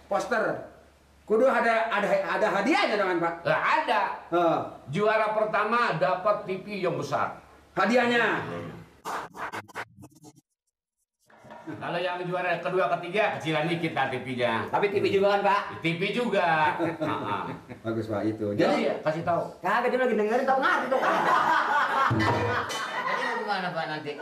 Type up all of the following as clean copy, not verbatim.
poster. Kudu ada hadiahnya dong Pak. Nah, ada. Juara pertama dapat TV yang besar. Hadiahnya. Kalau yang juara kedua, ketiga kecilan dikit lah TV-nya. Tapi TV juga kan Pak? TV juga. Bagus Pak itu. Jadi kasih tahu. Kagak dia lagi dengerin tau ngerti tuh kan. Jadi mau gimana Pak nanti?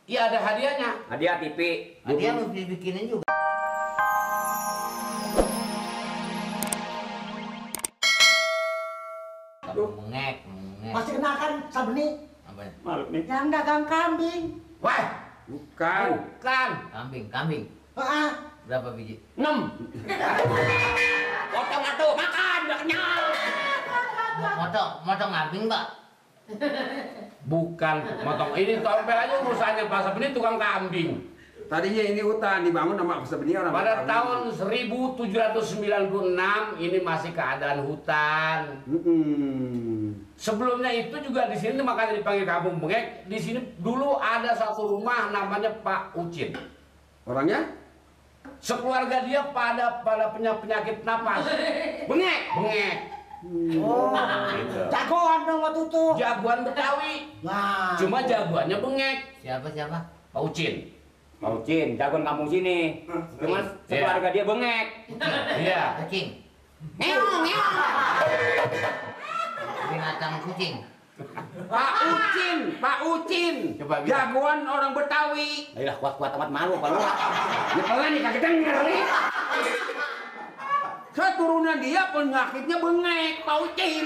Iya ada hadiahnya. Hadiah TV. Hadiah mau dibikinin juga. Mengek. Masih kenal kan Sabeni? Apa? Malu nih. Yang dagang kambing. Wah, Bukan. bukan. Kambing. Heeh. Berapa biji? 6. Potong atuh, makan, udah kenyal. Motong kambing Pak. Bukan motong. Ini tompel aja urusannya Pak Sabeni tukang kambing. Tadinya ini hutan dibangun sama sebenarnya orang. Pada tahun 1796 ini masih keadaan hutan. Sebelumnya itu juga di sini makanya dipanggil Kampung Bengek. Di sini dulu ada satu rumah namanya Pak Ucin. Orangnya? Sekeluarga dia pada penyakit napas. Bengek. Oh, Gitu. jagoan dong waktu itu. Jagoan Betawi. Nah, Cuma jagoannya bengek. Siapa? Pak Ucin. Pak Ucin, jagoan kampung sini. Cuman sekeluarga dia bengek. Iya. Kucing. Meong. Binatang kucing. Pak Ucin. Coba bilang. Jagoan orang Betawi. Ayolah kuat amat malu kalau. Ya pelan nih kagak denger nih. Keturunan dia penyakitnya bengek, Pak Ucin.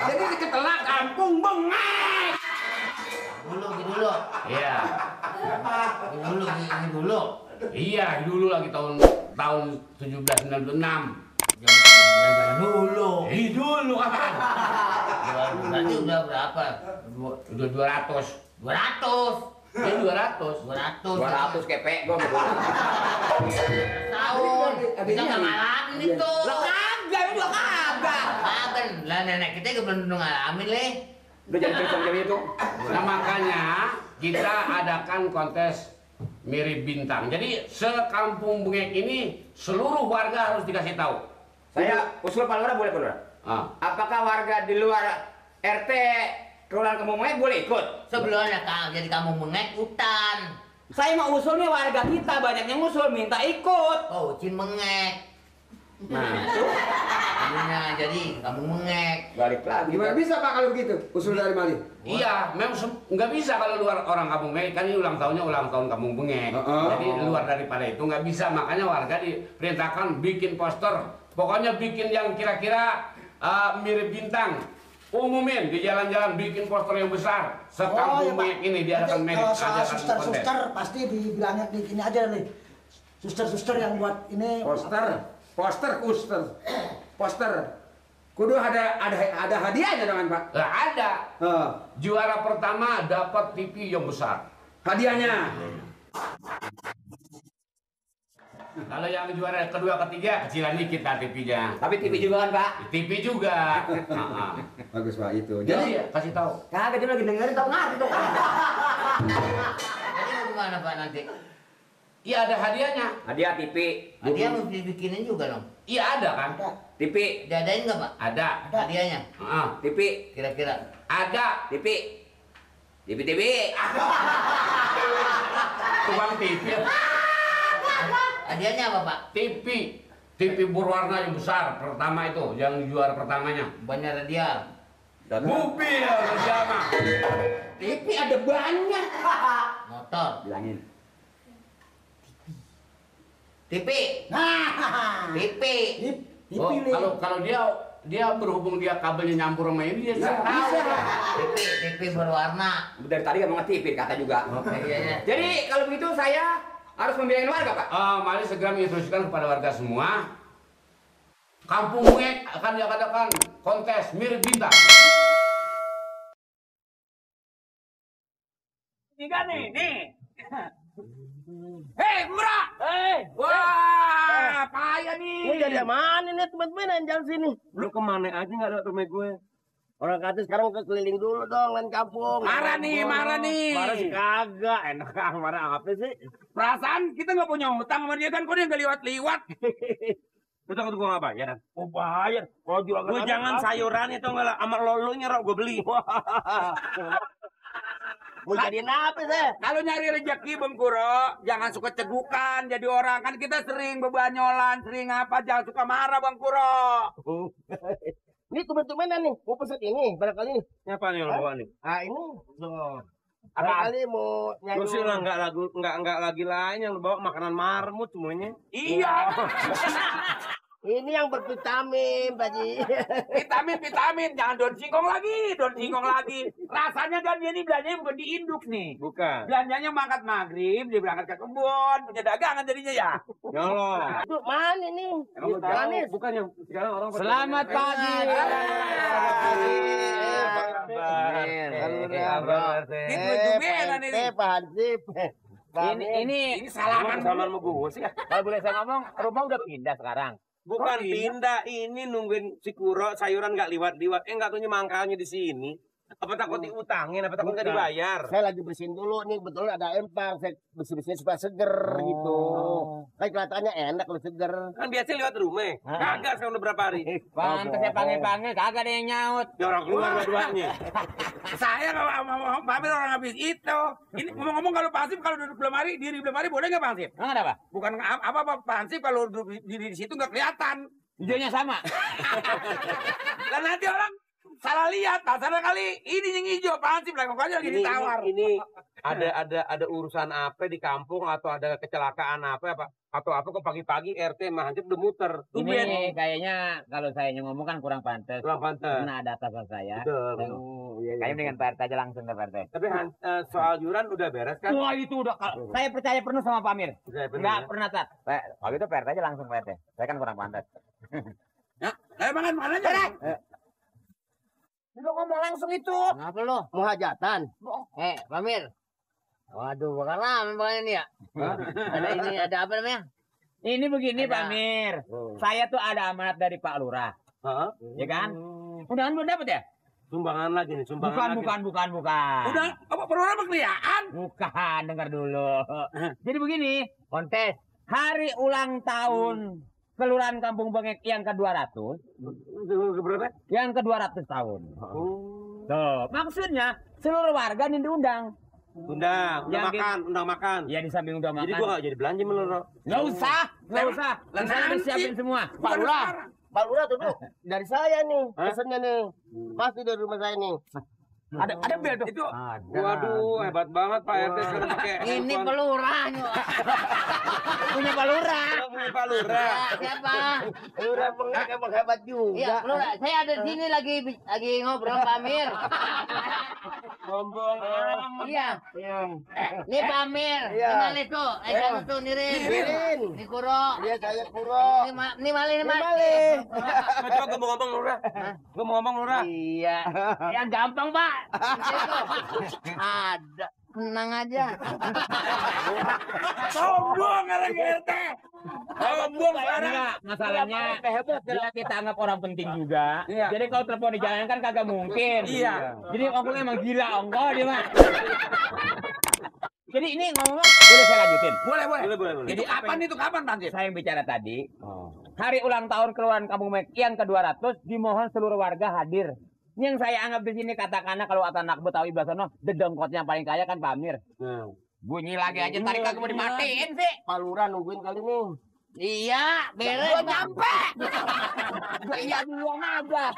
Jadi ketelak kampung bengek. Dulu. Iya. Ini dulu. Iya, dulu lagi tahun 1796. Jangan dulu. Dulu kapan? Berarti udah berapa? Udah 200. 200. Ya 200. 200 kepek gua mau. Tahun. Kita nggak ngalamin itu. Lah kagak, lu juga kagak. Kagak. Lah nenek kita belum ngalamin leh. Udah jadi cerita jadi itu. Nah makanya kita adakan kontes mirip bintang. Jadi sekampung Bengek ini seluruh warga harus dikasih tahu. Saya usul Pak Lurah boleh Pak Lurah? Apakah warga di luar RT Kelurahan Kampung Bengek boleh ikut? Sebelumnya jadi kamu mengek hutan. Saya mau usulnya warga kita banyak yang usul minta ikut. Oh, Ucin mengek. Nah, itu Jadi kamu mengek. balik lagi. Gimana bisa Pak kalau begitu? Usul dari Mali. Iya, memang nggak bisa kalau luar orang Kampung Bengek, kan ini ulang tahun Kampung Bengek. Jadi luar daripada itu nggak bisa, makanya warga diperintahkan bikin poster. Pokoknya bikin yang kira-kira mirip bintang. Umumin di jalan-jalan bikin poster yang besar. Sekampung Bengek ini diadakan kalau soal kontes. suster pasti dibilangnya di ini aja nih. Suster yang buat ini Poster. Kudu ada hadiahnya dong Pak. Nah, ada. Juara pertama dapat TV yang besar. Hadiahnya. Kalau yang juara kedua, ketiga kecilan dikit lah TV-nya. Tapi TV juga kan Pak? TV juga. Bagus Pak itu. Jadi kasih tahu. Kagak dia lagi dengerin tau ngerti tuh kan. Jadi mau gimana Pak nanti? Iya ada hadiahnya. Hadiah TV. Hadiah mau dibikinin juga dong. Iya ada kan? TV. Diadain nggak Pak? Ada. Hadiahnya? TV. Kira-kira. Ada. TV. TV. Tukang TV. Hadiahnya apa Pak? TV. TV berwarna yang besar pertama itu, yang juara pertamanya. Banyak hadiah. Mobil bersama. TV ada banyak. Motor. Bilangin. TV. Nah, TV. Oh, kalau dia berhubung dia kabelnya nyampur sama ini dia tahu. TV berwarna. Dari tadi ngomong TV kata juga. Iya. Jadi kalau begitu saya harus membiayai warga Pak. Mari segera menginstruksikan kepada warga semua. Kampung Bengek akan diadakan kontes mirip bintang. Tiga nih. Hei, Mura! Wah, payah nih. Ini jadi mana nih teman-teman yang jalan sini? Lu kemana aja nggak ada rumah gue? Orang kata sekarang ke keliling dulu dong lain kampung. Marah nih. Marah sih kagak. Enak marah apa sih? Perasaan kita nggak punya hutang sama dia kan, kok dia nggak liwat-liwat. Lu takut gua nggak bayar? Oh bayar. Kalau jual Gua jangan sayuran itu nggak lah, sama lo nyerok gua beli. Mau jadiin apa sih? Kalau nyari rezeki Bang Kuro, jangan suka cegukan jadi orang. Kan kita sering bebanyolan, sering apa, jangan suka marah Bang Kuro. Ini teman-teman nih, mau pesan ini barangkali nih. Ini apa nih yang lo bawa nih? Ah ini, so. Barangkali mau nyanyi. Lu sih lah nggak lagi lain yang lo bawa makanan marmut semuanya. Iya. Ini yang bervitamin, Pak Ji. Vitamin, jangan daun singkong lagi. Rasanya kan dia ini belanjanya bukan di induk nih. Bukan. Belanjanya mangkat maghrib, dia berangkat ke kebun, punya dagangan jadinya ya. Ya Allah. Itu mana nih? Manis. Bukan yang sekarang orang. Selamat pagi. Ini Pak Hansip. Ini salaman sama gue sih. kalau boleh saya ngomong, rumah udah pindah sekarang. Bukan pindah, ini nungguin si Kuro sayuran nggak liwat-liwat. Nggak taunya mangkalnya di sini. Apa takut diutangin? Apa takut nggak dibayar? Saya lagi bersihin dulu nih, betul ada empang. Saya bersih-bersih supaya seger gitu. Kan kelihatannya enak kalau seger. Kan biasa lewat rumah. Kagak sekarang udah berapa hari? Bang, saya panggil kagak ada yang nyaut. Ya orang keluar dua-duanya. Saya kalau mau pamit orang habis itu. Ini ngomong-ngomong kalau Pansip kalau duduk lemari, diri lemari boleh nggak Pansip? Emang ada apa? Bukan apa Pansip kalau duduk diri di situ nggak kelihatan. Hijaunya sama. Dan nanti orang salah lihat, salah kali ini yang hijau Pansip lah, makanya lagi ditawar. Ini ada urusan apa di kampung atau ada kecelakaan apa atau apa kok pagi-pagi RT mah hancur udah muter. Ini kayaknya kalau saya ngomong kan kurang pantas. Kurang pantas. Karena ada atasan saya. Betul. Kayaknya dengan Pak RT aja langsung ke Pak RT. Tapi soal yuran udah beres kan? Wah itu udah. Saya percaya penuh sama Pak Amir. Nggak Ya? pernah tat. Kalau gitu Pak RT aja langsung Pak RT. Saya kan kurang pantas. Ya, emang mana aja? Lu ngomong langsung itu. Kenapa lo? Mau hajatan. Pamir. Waduh, bakal lama banget ini ya. Ada apa namanya? Ini begini Ada. Pak Amir. Saya tuh ada amanat dari Pak Lurah. Hah? Ya kan? Mudah-mudahan belum dapat ya? Sumbangan lagi nih, sumbangan lagi. Bukan. Udah, apa perlu pekerjaan? Bukan, dengar dulu. Jadi begini, kontes hari ulang tahun Kelurahan Kampung Bengek yang ke-200. Berapa? Yang ke-200 tahun. Tuh, maksudnya seluruh warga nih diundang. Undang makan. Ya di samping undang makan. Jadi gua nggak jadi belanja menurut. Nggak usah. Dan saya udah siapin semua. Pak Lurah tuh dari saya nih, pesennya nih. Pasti dari rumah saya nih. Ada bel tuh. Itu Waduh, hebat banget Pak RT sekarang pakai Ini handphone. pelurahnya. Punya Pak Lurah. Punya Pak Lurah. Siapa? Lurah Bengek emang hebat juga. Iya, pelurah. Saya ada di sini lagi ngobrol Pak Amir. Ngomong. Iya. Ini Pak Amir. Iya. Kenal itu. Kamu tuh Nirin. Ini Kuro. Dia saya Puro. Ini Malih. Coba gua mau ngomong Lurah. Gua mau ngomong Lurah. Iya. Yang gampang, Pak. Ada. Tenang aja. sombong orang RT. Sombong Enggak, masalahnya dia kita anggap orang penting juga. Iya. Jadi kalau telepon di jalan kan kagak mungkin. Iya. Jadi ongkongnya emang gila ongkol dia mah. Jadi ini ngomong boleh saya lanjutin? Boleh. Boleh. Jadi kapan Pansip? Saya yang bicara tadi. Hari ulang tahun Kelurahan Kampung Bengek yang ke-200 dimohon seluruh warga hadir. Ini yang saya anggap di sini katakanlah kalau anak Betawi Basono dedengkotnya paling kaya kan Pak Amir. Bunyi lagi aja tarik kagak mau dimatiin sih. Pak Lurah nungguin kali nih. Iya, beres. Nyampe. Iya duluan aja.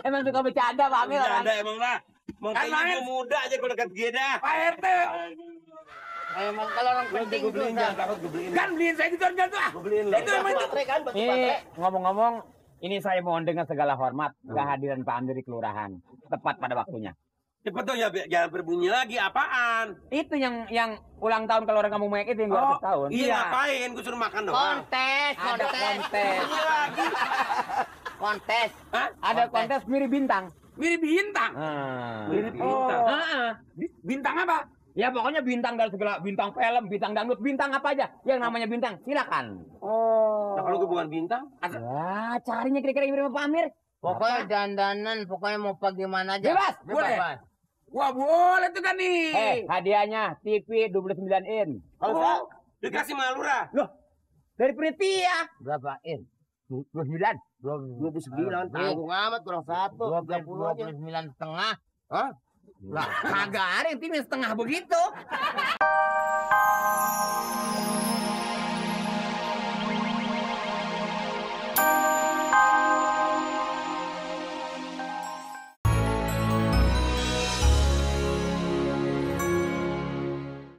Emang suka bercanda Pak Amir. Ada emang lah. Mau Kan kayak main. ibu muda aja kalau dekat dia dah. Pak RT. Emang kalau orang penting Gue beliin susah. jangan takut gue beliin. Kan beliin saya gitu aja tuh. Gue beliin lo. Itu emang itu. Baterai kan, batu Ini baterai. ngomong-ngomong, ini saya mohon dengan segala hormat kehadiran Pak Amir di kelurahan tepat pada waktunya. Cepet dong ya, jangan berbunyi lagi. Apaan? Itu yang ulang tahun Kelurahan Kampung Bengek itu yang 200 tahun. Iya ngapain? Gue suruh makan doang. Kontes. Ada kontes. Kontes. Hah? Ada kontes mirip bintang. Mirip bintang. Mirip bintang. Bintang apa? Ya pokoknya bintang dari segala bintang film, bintang dangdut, bintang apa aja yang namanya bintang. Silakan. Nah, kalau gue bukan bintang, Wah, carinya kira-kira yang mirip Pak Amir. Pokoknya dandanan, pokoknya mau pergi mana aja. Bebas, boleh. Bebas. Wah boleh tuh kan nih. Hadiahnya TV 29 in. Oh, dikasih malura. Loh, dari penitia. Berapa in? 29. 29 tanggung amat kurang 1 30 aja. 29,5. Hah? Lah, kagak ada yang TV setengah begitu.